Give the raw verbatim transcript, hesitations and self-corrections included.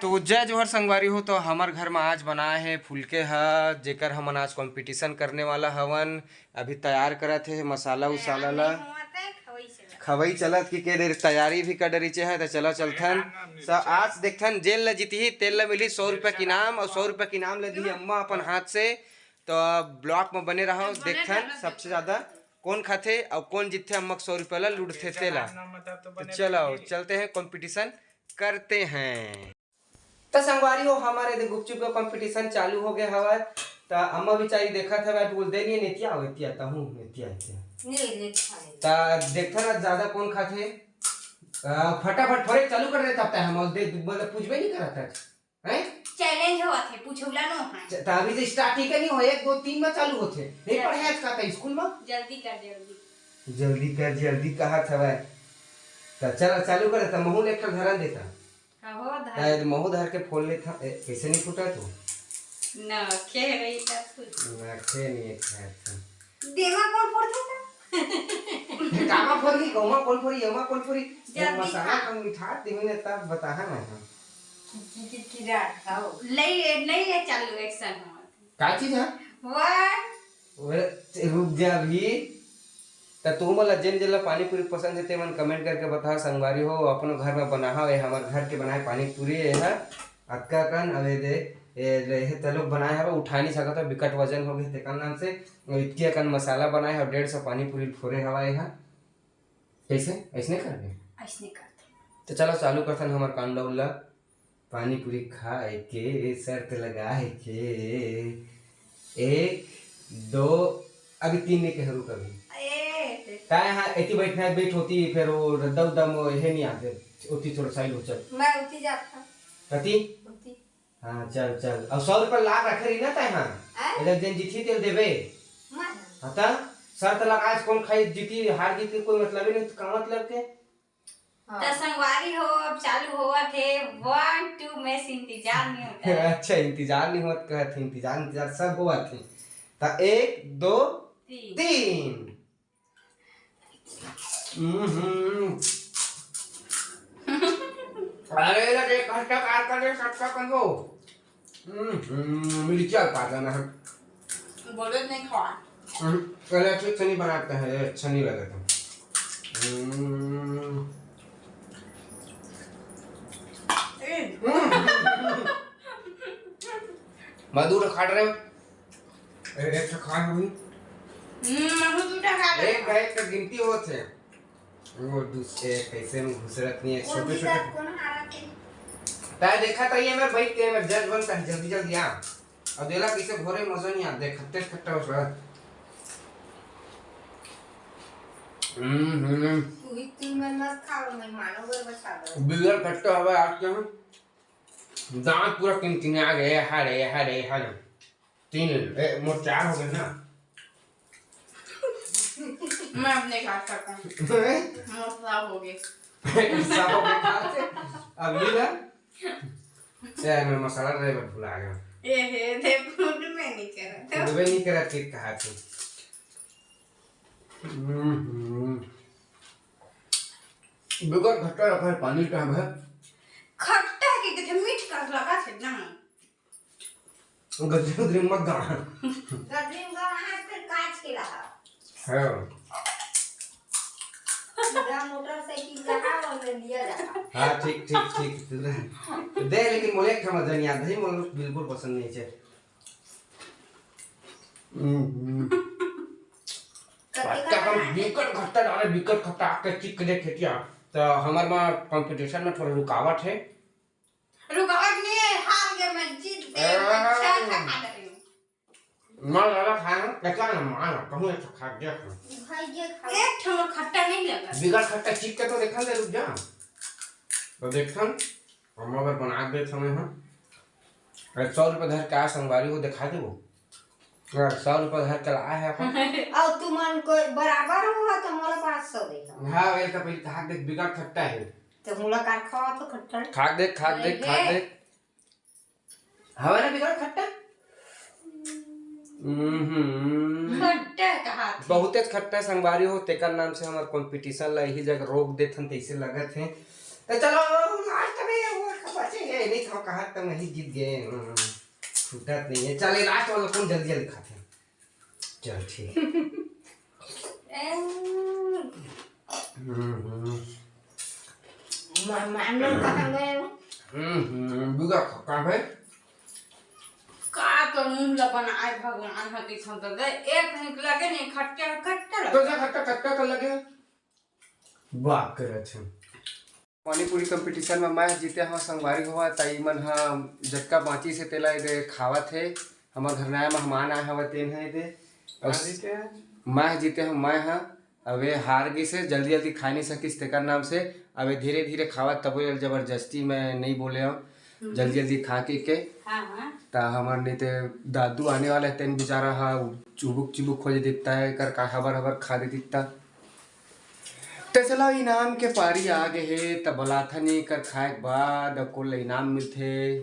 तो जय जोहार संगवारी हो, तो हमर घर म आज बनाए हे फुलके ह, जेकर हमन आज competition करने वाला हवन। अभी तैयार करत हे मसाला उसाला ला। खवई चलत कि के देर तैयारी भी कर डरिचे है, तो चलो चलथन। स-, आज देखथन जेन ला जीतही तेन ला मिलही सौ रुपया के इनाम, और सौ रुपया के इनाम ला दिही अम्मा अपन हाथ से। तो अब vlog में बने रहो, देखथन सबसे ज्यादा कौन खाथे और कौन जीतथे अम्मा के सौ रुपया ला लूटथे तेला। तो चलो चलते हैं, competition करते हैं। त संगवारी हो, हमर एदे गुपचुप के competition चालू हो गए हवय। त अम्मा बेचारी देखत हवय, बोल दे नहीं, नेतिया हो, एतिया, तहूँ एतिया, एतिया। नहीं, नहीं, खाए। त देखथन आज ज्यादा कौन खाथे। अ, फटाफट फोरे चालू कर दे, तब तक हम दे, मतलब, पूछबे नहीं करत है। हैं? Challenge होवत हे, पूछौला नो है। च-, त अभी तो starting के नहीं हो, एक, दो, तीन में चालू होथे। नहीं चल। पढ़े आज का त स्कूल में? जल्दी कर, जल्दी। जल्दी कर, जल्दी कहत हवय। त चल, चालू कर, त महू ले एक ठन धरन देता। कहो त धर। ए, महू धर के फोड़ लेता। ए, कैसे नहीं फूटा तू? नखे रही तब फूट। नखे नहीं है खाए था। देवा कौन फोड़थे त? कामा फोड़ही, गहुमा कौन फोड़ही, यमा कौन फोड़ही? जल्दी मसाला खा। कम मिठा, तेहू ने तब बताहा मैं हम। कि, कि, कि रात खाओ। नहीं, नहीं है चालू action हो। का चीज है? One। ओए, रुक जा अभी। त तुमन ला जेन जेन ला पानी पूरी पसंद हे, तेमन comment करके बताओ संगवारी हो, अपनो घर में बनाहा, ये हमर घर के बनाए पानी पूरी हे हा। अतका कन, अब ये दे, ये ले, ये तलोक बनाए हवा, उठा नहीं सकत हो, बिकट वजन हो गए, तेकर नाम से, इतकी अकन मसाला बनाए हवा, डेढ़ सौ पानी पूरी फोरे हवा ये हा। कैसे? ऐसने करबे? ऐसने करथे। तो चलो चालू करथन हमर कांड उल्ला। पानी पूरी खाए के शर्त लगाए के। एक, दो, अभी तीन नहीं कह रुक अभी। ए, ते- ताए हाँ, एती बैठना है, बैठ होती, फिर वो रद्दा उद्दा मो हे नहीं आते, ओती थोड़ा side हो चल। मैं उठी जाता। कती? उठी। हाँ, चल, चल। अब सौ रुपया लाग रखे रही ना ताए हाँ। आय? इधर दिन जीती तेल देवे। मैं? हाँ ता? शर्त लगा आज कौन खाई जीती, हार जीत के कोई मतलब ही नहीं, तो का मतलब के? हाँ। त संगवारी हो, अब चालू होवत हे, one, two में से इंतजार नहीं होता है। अच्छा, इंतजार नहीं होत कहत हे, इंतजार, इंतजार सब होवत हे। त एक, दो, तीन। तीन। हम्म। अरे, लगे खट्टा कार का दे, खट्टा कर दो। हम्म, मिर्चा पा देना है। बोले नहीं खवा। हम्म, पहले अच्छे से नहीं बनाता है, अच्छा नहीं लगता। हम्म। ए। हम्म। मधुर खा रहे हो? ए, एक ठो खा लूँ। हम्म, मधु दूटा खा ले। एक भाई का गिनती होत है। वो दूसरे कैसे में घुसरत नहीं है, वो छोटे जीता छोटे। कौन हारा थे? ताए देखा था ये मेरे भाई के, मेरे जज बनता है, जल्दी जल्दी आ। अब देला कैसे भोरे मजा नहीं आता, खट्टे खट्टा हो रहा। हम्म, हम्म। तू ही तीन मन मत खा, मेहमानों को बचा लो। बिगड़ खट्टा हवा आज के हम। दांत पूरा किनकिना गए, हरे, हरे, हरे। तीन, ए, मोर चार हो गए ना। मैं अब नहीं खा सकता। हैं? मोर साफ हो गए। साफ हो गए खा के। अब ये ना? ए, मैं मसाला ड्राइवर भुला गया। ए हे, दे food में नहीं करा। Food में नहीं करा, ठीक कहा तू। हम्म, हम्म। बिगड़ खट्टा रखा है, पानी का है। खट्टा के देखे मीठ का लगा छे ना। गजरी उजरी मत गाड़। गजरी में गाड़, फिर कांच के रहा। हाँ। सीधा मोटरसाइकिल रहा, और में लिया रहा। हाँ, ठीक, ठीक, ठीक। दे, लेकिन मोले एक ठमा जन याद है, मोले बिल्कुल पसंद नहीं है। हम्म, हम्म। कत्ते का खट्टा हम बनाए? बिकट खट्टा डाले, बिकट खट्टा आके चिक दे खेतिया। तो हमार मा competition में थोड़ा रुकावट है। रुकावट नहीं है, हार गया मैं, जीत गया मैं, आ। चार खा खा रही हूँ। ना लगा खाना, कैसा ना माना, कहूँ ऐसा खा गया था। भाई ये खा। एक ठो खट्टा नहीं लगा। बिगड़ खट्टा चिक के तो देखा दे, रुक जा। तो देखन, हम अगर बना दे समय हम। अरे सौ रुपये धर के आ संगवारी को दिखा दे वो। हाँ, सौ रुपये धर के लाए हैं अपन। और तुमन को बराबर हुआ तो मोला पाँच सौ देता। हाँ, वे तो पहले खा देख, बिगड़ खट्टा है। तो मोला का खावा तो खट्टा। खा देख, खा देख, खा देख। हवा ना बिगड़ खट्टा। हम्म। खट्टा कहा थे। बहुते खट्टा संगवारी हो, तेकर नाम से हमार competition ला यही जगह रोक देथन, तैसे लगत है। तो चलो, last में वो अच्छा, ये नहीं था कहा, तो मैं ही जीत गए। हम्म, छूटत नहीं है। चल, ये लास्ट वाला कौन जल्दी जल्दी खाते हैं? चल, ठीक। हम्म, हम्म। मैं, मैं, मैं कहाँ गए हूँ? हम्म, हम्म, बुरा खट्टा है। का तो मुंह ला बनाए भगवान ह, किसम तो दे, एक निक लगे नहीं, खट्टा, खट्टा लगे। तो जा खट्टा, खट्टा कर लगे। बात करे छे। पानी पूरी कंपटीशन में मैं जीते हूँ, संगवारी हुआ, ताई मन ह जतका बाँची से तेला एदे खावत हे। हमर घर नया मेहमान आए हवे, तेन ह एदे। अउ हाँ, जीते हैं। मैं जीते हूँ, मैं ह। अबे हार गई से, जल्दी जल्दी खा नहीं सकिस, तेकर नाम से। अबे धीरे धीरे खावत, तबो ले जबरदस्ती मैं नहीं बोले हूँ, हम्म। जल्दी जल्दी खा के, के। हाँ, हाँ। ता हमर नहीं ते दादू आने वाला है, तेन बेचारा हा चुबुक चुबुक खोज देता है, कर का हबर हबर खा दे दिखता। ते चला, इनाम के पारी आ गए हे, त बलाथन एकर खाए के बाद अउ कोन ल इनाम मिलथे।